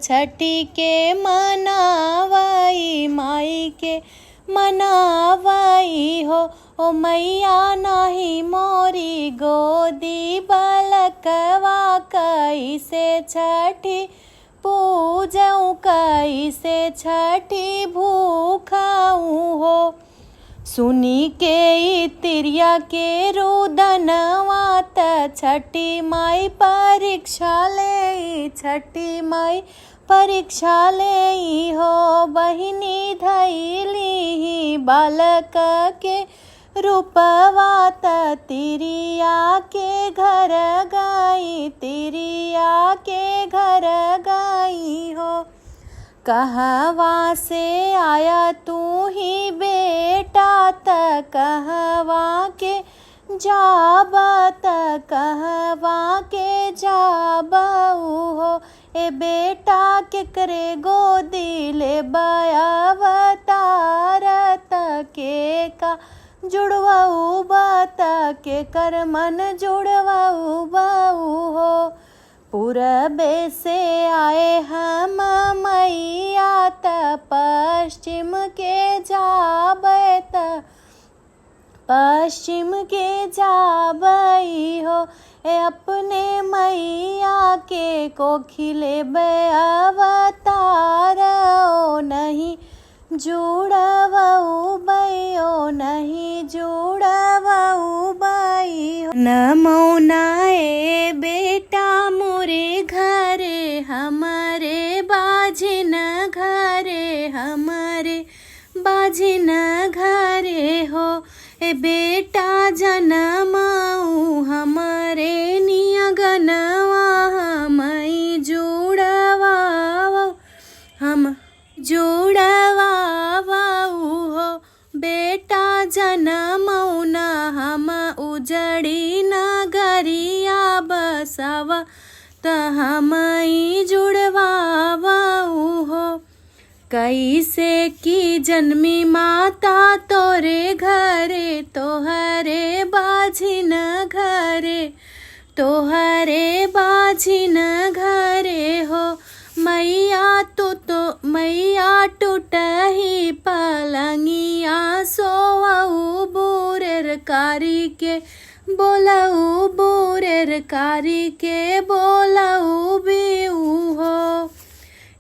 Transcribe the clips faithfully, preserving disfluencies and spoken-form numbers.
छठी के मनावई, माई के मनावई हो। ओ मैया, नाही मोरी गोदी बलकवा, कइसे छठी पूजऊँ, कइसे छठी भूखऊँ हो। सुनी के ई तिरिया के रुदनवा, त छठी माई परीक्षा लेई, छठी माई परीक्षा लेई हो। बहिनी धइली ही बालक के रूपवा, त तिरिया के घर गई, तिरिया के घर गई हो। कहवा से आया तू ही बेटा, त कहवा के जाब, त कहवा के जाब हो। ए बेटा, केकरे गोदी लेबा अवतार, त के का जुड़वउबा, त केकर मन जुड़वउबा हो। पूरबे से आए हम मैया, त पश्चिम के जाबे, त पश्चिम के जाबई हो। ए अपने मैया के कोखी लेबे अवतार, ओ नहीं जुड़वउबई, ओ नहीं जुड़वउबई हो। जनमउना ए बेटा मोरे घरे, हमरे बाझिन घरे, हमरे बाझिन घरे हो। ए बेटा जनमउ हमरे नियगनवा, हमई जुड़वावउ, हम जुड़वावउ हो। बेटा जनमउना हम उजड़ी नगरिया बसावा, त हमई जुड़वावउ हो। कइसे कि जनमी माता तोरे घरे, तोहरे बाझिन घरे, तोहरे बाझिन घरे हो। मैया तू तो, मैया टूटही पलंगिया सोवउबू रेरकारी के, बोलउबू रेरकारी के, बोलउबू हो।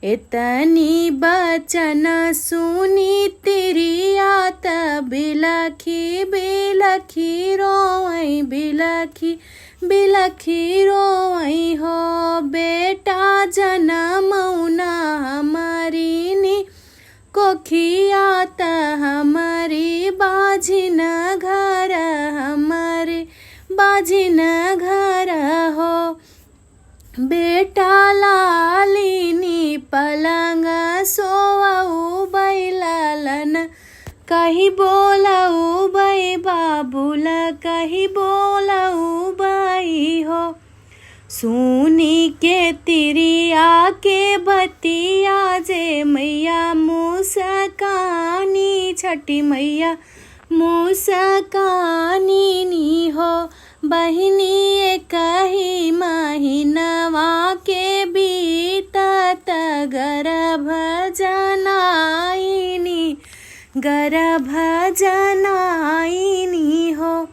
एतनी बचन सुनी तिरिया, त बिलखी बिलखी रोवई, बिलखी बिलखी रोवई हो। बेटा जनमउना हमरी नी कोखिया, त हमरी बाझिन घर, हमरी बाझिन घर हो। बेटा लालिनी पलंग सोवउबई लालन, कही बोलउबई बाबुल, कही बोलउबई हो। सुनी के तिरिया के बतिया, जे मैया मुसकानी, छठी मैया मुसकानी नी हो। बहिनी एकही महिनवा के बीतत, गर्भ जनाइनी, गर्भ जनाइनी हो।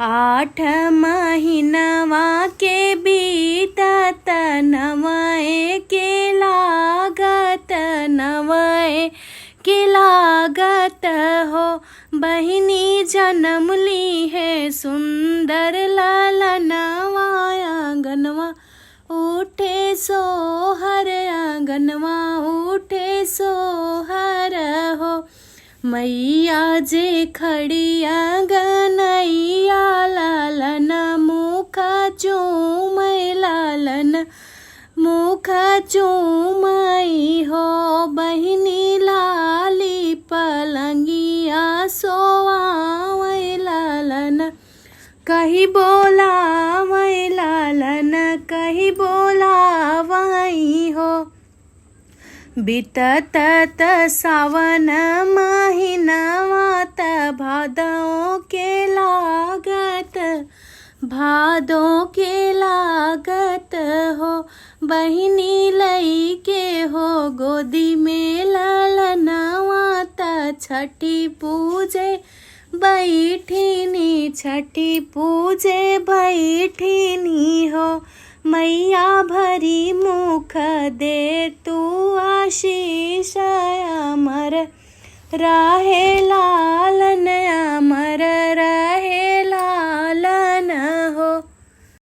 आठ महिनवा के बीतत, नवए के लागत, नवए के लागत हो। बहिनी जनम लिहे सुंदर ललनवा, आंगनवा उठे सोहर, आंगनवा उठे सोहर हो। मैया जे खड़ी अंगनइया, लालन मुख चूमइ, लालन मुख चूमइ हो। बहिनी लाली पलंगिया सोवावइ, लालन कही बोलावइ, लालन कही बोलावइ हो। बीतत त सावन महिनवा, त भादों के लागत, भादों के लागत हो। बहिनी लइके हो गोदी में ललनवा, त छठी पूजे बैठिनी, छठी पूजे बैठिनी हो। मैया भरी मुख दे तू आशीष, अमर रहेला